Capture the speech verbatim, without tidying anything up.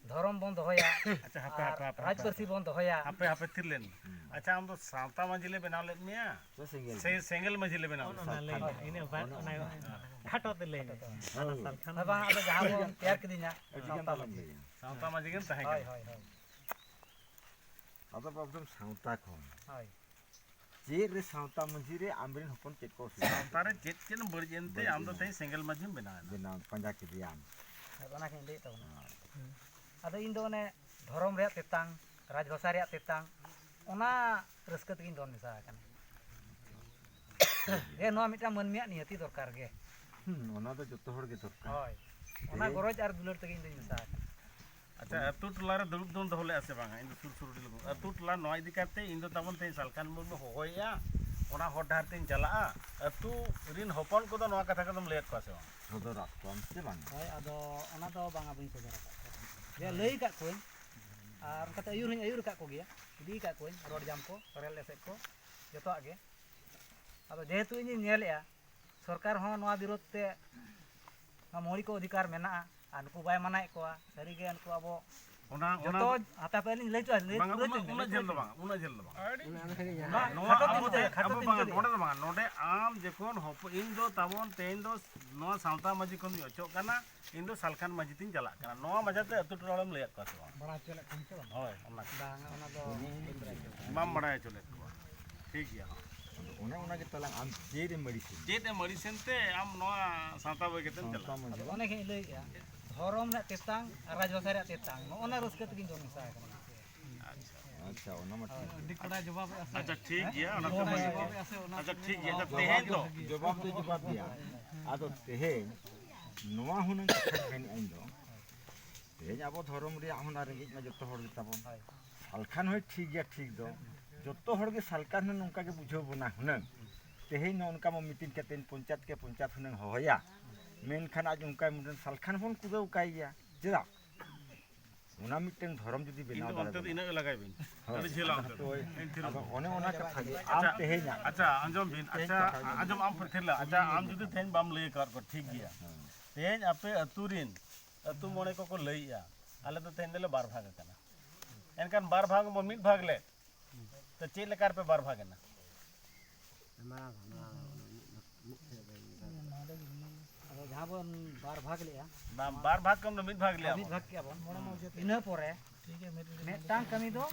ᱫᱷᱚᱨᱚᱢ ᱵᱚᱱ ᱫᱚᱦᱚᱭᱟ, ᱟᱪᱪᱷᱟ, ᱦᱟᱯᱮ, ᱟᱨ ᱦᱟᱯᱮ, ᱦᱟᱯᱮ, ᱨᱟᱡᱽ ᱦᱟᱯᱮ᱾ ᱯᱟᱹᱨᱥᱤ ᱵᱚᱱ ᱫᱚᱦᱚᱭᱟ᱾ ᱦᱟᱯᱮ, ᱦᱟᱯᱮ, ᱛᱷᱤᱨ ᱞᱮᱱ᱾ ᱟᱪᱪᱷᱟ, ᱟᱢ ᱫᱚ ᱥᱟᱶᱛᱟ ᱢᱟᱹᱡᱷᱤ ᱞᱮ ᱵᱮᱱᱟᱣ ᱞᱮᱫ ᱢᱮᱭᱟ ᱥᱮ ᱥᱮᱸᱜᱮᱞ ᱥᱮ ᱢᱟᱹᱡᱷᱤ? ᱥᱮᱸᱜᱮᱞ ᱢᱟᱹᱡᱷᱤ ᱞᱮ ᱵᱮᱱᱟᱣ ᱞᱮᱫ ᱚᱱᱟ ᱢᱮᱭᱟ? ᱞᱟᱹᱭ ᱢᱮ, ᱤᱱᱟᱹ ᱵᱟᱫ ᱚᱱᱟ ᱠᱷᱟᱴᱚ ᱛᱮ ᱞᱟᱹᱭ ᱢᱮ᱾ ᱦᱳᱭ᱾ ᱦᱳᱭ, ᱵᱟᱝ, ᱟᱫᱚ ᱡᱟᱦᱟᱸ ᱵᱚᱱ ᱛᱮᱭᱟᱨ ᱠᱤᱫᱤᱧᱟ, ᱟᱹᱰᱤ ᱥᱟᱶᱛᱟ ᱜᱟᱱ ᱢᱟᱹᱡᱷᱤ᱾ ᱞᱟᱹᱭᱟ᱾ ᱥᱟᱶᱛᱟ ᱢᱟᱹᱡᱷᱤ ᱜᱮᱢ ᱛᱟᱦᱮᱸ ᱦᱳᱭ, ᱠᱟᱱᱟ᱾ ᱦᱳᱭ, ᱦᱳᱭ᱾ ᱟᱫᱚ ᱵᱟᱵᱩ ᱥᱟᱶᱛᱟ ᱠᱷᱚᱱ᱾ ᱦᱳᱭ᱾ ᱪᱮᱫ ᱨᱮ ᱥᱟᱶᱛᱟ ᱢᱟᱹᱡᱷᱤ ᱨᱮ ᱟᱢᱨᱮᱱ ᱦᱚᱯᱚᱱ ᱪᱮᱫ ᱠᱚ ᱚᱥᱩᱵᱤᱫᱷᱟ? ᱥᱟᱶᱛᱟ ᱨᱮ ᱪᱮᱫ ᱪᱮᱫ ᱮᱢ ᱵᱟᱹᱲᱤᱡ ᱮᱱᱛᱮ ᱵᱟᱹᱲᱤᱡ ᱟᱢ ᱫᱚ ᱮᱱᱟ᱾ ᱛᱮᱦᱮᱧ ᱥᱮᱸᱜᱮᱞ ᱢᱟᱹᱡᱷᱤᱢ ᱵᱮᱱᱟᱣ ᱮᱱᱟ? ᱵᱮᱱᱟᱣ, ᱯᱟᱸᱡᱟ ᱠᱮᱫᱮᱭᱟᱢ᱾ ᱦᱳᱭ, ᱚᱱᱟ ᱜᱤᱧ ᱞᱟᱹᱭᱮᱫ ᱛᱟᱵᱚᱱᱟ᱾ ᱦᱳᱭ᱾ ᱦᱩᱸ᱾ ᱟᱫᱚ ᱤᱧ ᱫᱚ ᱚᱱᱮ ᱫᱷᱚᱨᱚᱢ ᱨᱮᱭᱟᱜ ᱛᱮᱛᱟᱝ, ᱨᱟᱡᱽᱵᱷᱟᱥᱟ ᱨᱮᱭᱟᱜ ᱛᱮᱛᱟᱝ, ᱚᱱᱟ ᱨᱟᱹᱥᱠᱟᱹ ᱛᱮᱜᱤᱧ ᱫᱚᱱ ᱢᱮᱥᱟ ᱟᱠᱟᱱᱟ᱾ ᱡᱮ ᱱᱚᱣᱟ ᱢᱤᱫᱴᱟᱝ ᱢᱟᱹᱱᱢᱤᱭᱟᱜ ᱱᱤᱦᱟᱹᱛᱤ ᱫᱚᱨᱠᱟᱨ ᱜᱮ᱾ ᱦᱩᱸ, ᱚᱱᱟ ᱫᱚ ᱡᱚᱛᱚ ᱦᱚᱲ ᱜᱮ ᱫᱚᱨᱠᱟᱨ᱾ ᱦᱳᱭ, ᱚᱱᱟ ᱛᱮ- ᱜᱚᱨᱚᱡᱽ ᱟᱨ ᱫᱩᱞᱟᱹᱲ ᱛᱮᱜᱮ ᱤᱧ ᱫᱚᱧ ᱢᱮᱥᱟ ᱟᱠᱟᱱᱟ᱾ ᱟᱪᱪᱷᱟ, ᱟᱹᱛᱩ ᱴᱚᱞᱟ ᱨᱮ ᱫᱩᱲᱩᱵ ᱫᱚᱢ ᱫᱚᱦᱚ ᱞᱮᱫᱼᱟ ᱥᱮ ᱵᱟᱝᱟ? ᱤᱧ ᱫᱚ ᱥᱩᱨ ᱥᱩᱨ ᱨᱮ ᱞᱟᱹᱜᱩ᱾ ᱟᱹᱛᱩ ᱴᱚᱞᱟ ᱱᱚᱣᱟ ᱤᱫᱤ ᱠᱟᱛᱮ ᱤᱧ ᱫᱚ ᱛᱟᱵᱚᱱ ᱛᱮᱦᱮᱧ ᱥᱟᱞᱠᱷᱟᱱ ᱢᱩᱨᱢᱩ ᱦᱚᱦᱚᱭᱮᱜᱼᱟ, ᱚᱱᱟ ᱦᱚᱨ ᱰᱟᱦᱟᱨ ᱛᱮᱧ ᱪᱟᱞᱟᱜᱼᱟ᱾ ᱟᱹᱛᱩ ᱨᱤᱱ ᱦᱚᱯᱚᱱ ᱠᱚᱫᱚ ᱱᱚᱣᱟ ᱠᱟᱛᱷᱟ ᱠᱚᱫᱚᱢ ᱞᱟᱹᱭᱟᱫ ᱠᱚᱣᱟ ᱥᱮ ᱵᱟᱝ? ᱥᱚᱫᱚᱨᱟᱜ ᱠᱚᱣᱟᱢ ᱥᱮ ᱵᱟᱝ? ᱦᱳᱭ, ᱟᱫᱚ ᱚᱱᱟ ᱫᱚ ᱵᱟᱝᱟ, ᱵᱟᱹᱧ ᱥᱚᱫᱚᱨ ᱟᱠᱟᱫ ᱠᱚᱣᱟ᱾ ᱡᱮ ᱞᱟᱹᱭ ᱟᱠᱟᱫ ᱠᱚᱣᱟᱧ, ᱟᱨ ᱚᱱᱠᱟᱛᱮ ᱟᱹᱭᱩᱨ ᱦᱚᱸᱧ ᱟᱹᱭᱩᱨ ᱟᱠᱟᱫ ᱠᱚᱜᱮᱭᱟ, ᱤᱫᱤ ᱟᱠᱟᱫ ᱠᱚᱣᱟᱧ ᱨᱚᱲ ᱡᱟᱢ ᱠᱚ, ᱨᱮᱞ ᱮᱥᱮᱫ ᱠᱚ, ᱡᱚᱛᱚᱣᱟᱜ ᱜᱮ᱾ ᱟᱫᱚ ᱡᱮᱦᱮᱛᱩ ᱤᱧᱤᱧ ᱧᱮᱞᱮᱜᱼᱟ, ᱥᱚᱨᱠᱟᱨ ᱦᱚᱸ ᱱᱚᱣᱟ ᱵᱤᱨᱳᱫᱷ ᱛᱮ ᱱᱚᱣᱟ ᱢᱳᱣᱞᱤᱠ ᱚᱫᱷᱤᱠᱟᱨ ᱢᱮᱱᱟᱜᱼᱟ, ᱟᱨ ᱱᱩᱠᱩ ᱵᱟᱭ ᱢᱟᱱᱟᱭᱮᱫ ᱠᱚᱣᱟ᱾ ᱥᱟᱹᱨᱤᱜᱮ ᱱᱩᱠᱩ ᱟᱵᱚ ᱚᱱᱟ, ᱚᱱᱟ ᱡᱚᱛᱚ ᱫᱚ ᱦᱟᱛᱟᱣ ᱯᱮ, ᱟᱹᱞᱤᱧ ᱞᱟᱹᱭ ᱦᱚᱪᱚ, ᱞᱟᱹᱭ ᱵᱟᱝᱟ, ᱯᱩᱨᱟᱹ ᱩᱱᱟᱹᱜ, ᱦᱚᱪᱚ, ᱞᱟᱹᱭ ᱩᱱᱟᱹᱜ ᱯᱩᱨᱟᱹ ᱡᱷᱟᱹᱞ ᱫᱚ ᱦᱚᱪᱚ᱾ ᱵᱟᱝ, ᱩᱱᱟᱹᱜ ᱡᱷᱟᱹᱞ ᱫᱚ ᱵᱟᱝ᱾ ᱵᱟᱝ, ᱱᱚᱣᱟ ᱠᱷᱟᱴᱚ ᱟᱵᱚ ᱛᱤᱧ ᱛᱮ, ᱞᱟᱹᱭᱟ, ᱠᱷᱟᱴᱚ ᱟᱵᱚ ᱛᱤᱧ ᱵᱟᱝᱟ, ᱞᱟᱹᱭᱟ᱾ ᱱᱚᱰᱮ ᱫᱚ ᱵᱟᱝᱟ, ᱱᱚᱰᱮ ᱟᱢ ᱡᱚᱠᱷᱚᱱ ᱦᱚᱯᱚ-, ᱤᱧ ᱫᱚ ᱛᱟᱵᱚᱱ ᱛᱮᱦᱮᱧ ᱫᱚ ᱱᱚᱣᱟ ᱥᱟᱶᱛᱟ ᱢᱟᱹᱡᱷᱤ ᱠᱷᱚᱱ ᱫᱚᱧ ᱚᱪᱚᱜ ᱠᱟᱱᱟ, ᱤᱧ ᱫᱚ ᱥᱟᱞᱠᱷᱟᱱ ᱢᱟᱹᱡᱷᱤ ᱛᱤᱧ ᱪᱟᱞᱟᱜ ᱠᱟᱱᱟ᱾ ᱱᱚᱣᱟ ᱢᱟᱡᱷᱮ ᱛᱮ ᱟᱹᱛᱩ ᱴᱚᱞᱟ ᱦᱚᱲᱮᱢ ᱞᱟᱹᱭᱟᱫ ᱠᱚᱣᱟ ᱥᱮ ᱵᱟᱝ? ᱵᱟᱲᱟᱭ ᱦᱚᱪᱚ ᱞᱮᱫ ᱠᱚᱣᱟᱢ ᱥᱮ ᱵᱟᱝ? ᱦᱳᱭ, ᱚᱱᱟ ᱜᱮ᱾ ᱵᱟᱝᱟ, ᱚᱱᱟ ᱫᱚ ᱵᱟᱹᱧ ᱵᱟᱲᱟᱭ ᱦᱚᱪᱚ ᱞᱮᱫ ᱠᱚᱣᱟ᱾ ᱵᱟᱢ ᱵᱟᱲᱟᱭ ᱦᱚᱪᱚ ᱞᱮᱫ ᱠᱚᱣᱟ᱾ ᱴᱷᱤᱠ ᱜᱮᱭᱟ, ᱦᱚᱸ᱾ ᱟᱫᱚ ᱚᱱᱮ ᱚᱱᱟ ᱜᱮ ᱛᱟᱦᱞᱮ ᱟᱢ ᱪᱮᱫ ᱮᱢ ᱟᱹᱲᱤᱥᱮᱱ ᱛᱮ? ᱪᱮᱫ ᱮᱢ ᱟᱹᱲᱤᱥᱮᱱ ᱛᱮ ᱟᱢ ᱱᱚᱣᱟ ᱥᱟᱶᱛᱟ ᱵᱟᱹᱜᱤ ᱠᱟᱛᱮᱢ ᱥᱟᱶᱛᱟ ᱪᱟᱞᱟᱜᱼᱟ? ᱢᱟᱹᱡᱷᱤ ᱟᱫᱚ ᱵᱟᱝ? ᱚᱱᱮ ᱜᱮᱧ ᱞᱟᱹᱭᱮᱫᱼᱟ, ᱫᱷᱚᱨᱚᱢ ᱨᱮᱱᱟᱜ ᱛᱮᱛᱟᱝ ᱟᱨ ᱨᱟᱡᱽᱵᱷᱟᱥᱟ ᱨᱮᱭᱟᱜ ᱛᱮᱛᱟᱝ, ᱱᱚᱜᱼᱚ ᱱᱟ ᱨᱟᱹᱥᱠᱟᱹ ᱛᱮᱜᱮᱧ ᱫᱚᱱ ᱢᱮᱥᱟ ᱟᱠᱟᱱᱟ᱾ ᱟᱪᱪᱷᱟ᱾ ᱟᱪᱪᱷᱟ, ᱚᱱᱟ ᱢᱟ ᱴᱷᱤᱠ᱾ ᱟᱹᱰᱤ ᱠᱚᱲᱟ ᱡᱚᱵᱟᱵᱮᱜᱼᱟ ᱥᱮ? ᱟᱪᱪᱷᱟ, ᱴᱷᱤᱠ ᱜᱮᱭᱟ, ᱚᱱᱟ ᱠᱚ ᱠᱚᱲᱟ ᱢᱟᱹᱡᱷᱤ᱾ ᱡᱚᱵᱟᱵᱮᱜᱼᱟ ᱥᱮ? ᱚᱱᱟ ᱟᱪᱪᱷᱟ, ᱠᱚ ᱴᱷᱤᱠ ᱜᱮᱭᱟ᱾ ᱟᱪᱪᱷᱟ, ᱡᱚᱵᱟᱵ ᱛᱮᱦᱮᱧ ᱫᱚ ᱫᱚ, ᱡᱚᱵᱟᱵ ᱫᱚᱭ ᱡᱚᱵᱟᱵ ᱜᱮᱭᱟ᱾ ᱟᱫᱚ ᱛᱮᱦᱮᱧ ᱱᱚᱣᱟ ᱦᱩᱱᱟᱹᱝ ᱠᱟᱛᱷᱟ ᱢᱮᱱᱮᱫ ᱟᱹᱧ ᱫᱚ, ᱛᱮᱦᱮᱧ ᱟᱵᱚ ᱫᱷᱚᱨᱚᱢ ᱨᱮᱭᱟᱜ ᱦᱚᱸ ᱚᱱᱟ ᱨᱮᱸᱜᱮᱡ ᱢᱟ ᱡᱚᱛᱚ ᱦᱚᱲ ᱜᱮ ᱛᱟᱵᱚᱱ᱾ ᱦᱳᱭ᱾ ᱥᱟᱞᱠᱷᱟᱱ ᱦᱚᱸ ᱴᱷᱤᱠ ᱜᱮᱭᱟ, ᱴᱷᱤᱠ ᱫᱚ᱾ ᱡᱚᱛᱚ ᱦᱚᱲ ᱜᱮ ᱥᱟᱞᱠᱷᱟᱱ ᱦᱚᱸ ᱱᱚᱝᱠᱟ ᱜᱮ ᱵᱩᱡᱷᱟᱹᱣ ᱵᱚᱱᱟ ᱦᱩᱱᱟᱹᱝ᱾ ᱛᱮᱦᱮᱧ ᱱᱚᱜᱼᱚ ᱱᱚᱝᱠᱟ ᱵᱚᱱ ᱢᱤᱴᱤᱝ ᱠᱟᱛᱮ ᱯᱚᱧᱪᱟᱭᱮᱛ ᱠᱮ ᱯᱚᱧᱪᱟᱭᱮᱛ ᱦᱩᱱᱟᱹᱝ ᱦᱚᱦᱚᱭᱟ, ᱢᱮᱱᱠᱷᱟᱱ ᱟᱡ ᱚᱱᱠᱟᱭ ᱢᱚᱱᱮ ᱥᱟᱞᱠᱷᱟᱱ ᱵᱚᱱ ᱠᱩᱫᱟᱹᱣ ᱠᱟᱭ ᱜᱮᱭᱟ᱾ ᱪᱮᱫᱟᱜ? ᱚᱱᱟ ᱢᱤᱫᱴᱮᱱ ᱫᱷᱚᱨᱚᱢ ᱡᱩᱫᱤ ᱤᱧ ᱵᱮᱱᱟᱣ ᱫᱚ ᱫᱟᱲᱮ ᱚᱱᱛᱮ ᱫᱚ ᱵᱚᱱᱟ᱾ ᱤᱱᱟᱹᱜ ᱞᱟᱜᱟᱭ ᱵᱤᱱ᱾ ᱦᱳᱭ᱾ ᱟᱹᱰᱤ ᱡᱷᱟᱹᱞᱟ ᱟᱫᱚ ᱚᱱᱛᱮ ᱫᱚ᱾ ᱦᱟᱯᱳᱭ, ᱮᱱᱛᱮ ᱟᱫᱚ ᱨᱮᱦᱚᱸ᱾ ᱚᱱᱮ ᱚᱱᱟ ᱠᱟᱛᱷᱟ ᱜᱮ, ᱟᱢ ᱟᱪᱪᱷᱟ, ᱛᱮᱦᱮᱧᱟᱜ ᱟᱪᱪᱷᱟ, ᱟᱸᱡᱚᱢ ᱵᱤᱱ᱾ ᱛᱮᱦᱮᱧ ᱟᱪᱪᱷᱟ, ᱠᱟᱛᱷᱟ ᱜᱮ᱾ ᱟᱸᱡᱚᱢ, ᱟᱢ ᱯᱟᱹᱛᱷᱤᱨ ᱞᱟ᱾ ᱟᱪᱪᱷᱟ, ᱟᱢ ᱡᱩᱫᱤ ᱛᱮᱦᱮᱧ ᱵᱟᱢ ᱞᱟᱹᱭ ᱟᱠᱟᱫ ᱠᱚᱣᱟ, ᱴᱷᱤᱠ ᱜᱮᱭᱟ᱾ ᱦᱮᱸ᱾ ᱛᱮᱦᱮᱧ ᱟᱯᱮ ᱟᱹᱛᱩ ᱨᱤᱱ ᱟᱹᱛᱩ ᱢᱚᱬᱮ ᱠᱚᱠᱚ ᱞᱟᱹᱭᱮᱜᱼᱟ, ᱟᱞᱮ ᱫᱚ ᱛᱮᱦᱮᱧ ᱫᱚᱞᱮ ᱵᱟᱨ ᱵᱷᱟᱜᱽ ᱟᱠᱟᱱᱟ᱾ ᱮᱱᱠᱷᱟᱱ ᱵᱟᱨ ᱵᱷᱟᱜᱽ ᱵᱚᱱ ᱢᱤᱫ ᱵᱷᱟᱜᱽ ᱞᱮᱫ, ᱛᱚ ᱪᱮᱫ ᱞᱮᱠᱟ ᱨᱮᱯᱮ ᱵᱟᱨ ᱵᱷᱟᱜᱽ ᱮᱱᱟ? ᱟᱫᱚ ᱡᱟᱦᱟᱸ ᱵᱚᱱ ᱵᱟᱨ ᱵᱷᱟᱜᱽ ᱞᱮᱜᱼᱟ, ᱵᱟᱝ, ᱵᱟᱨ ᱵᱷᱟᱜᱽ ᱠᱷᱚᱱ ᱫᱚ ᱢᱤᱫ ᱵᱷᱟᱜᱽ ᱞᱮᱭᱟ ᱢᱤᱫ ᱵᱚᱱ᱾ ᱵᱷᱟᱜᱽ ᱠᱮᱜᱼᱟ ᱵᱚᱱ᱾ ᱤᱱᱟᱹ ᱯᱚᱨᱮ ᱢᱤᱫᱴᱟᱝ ᱠᱟᱹᱢᱤ ᱫᱚ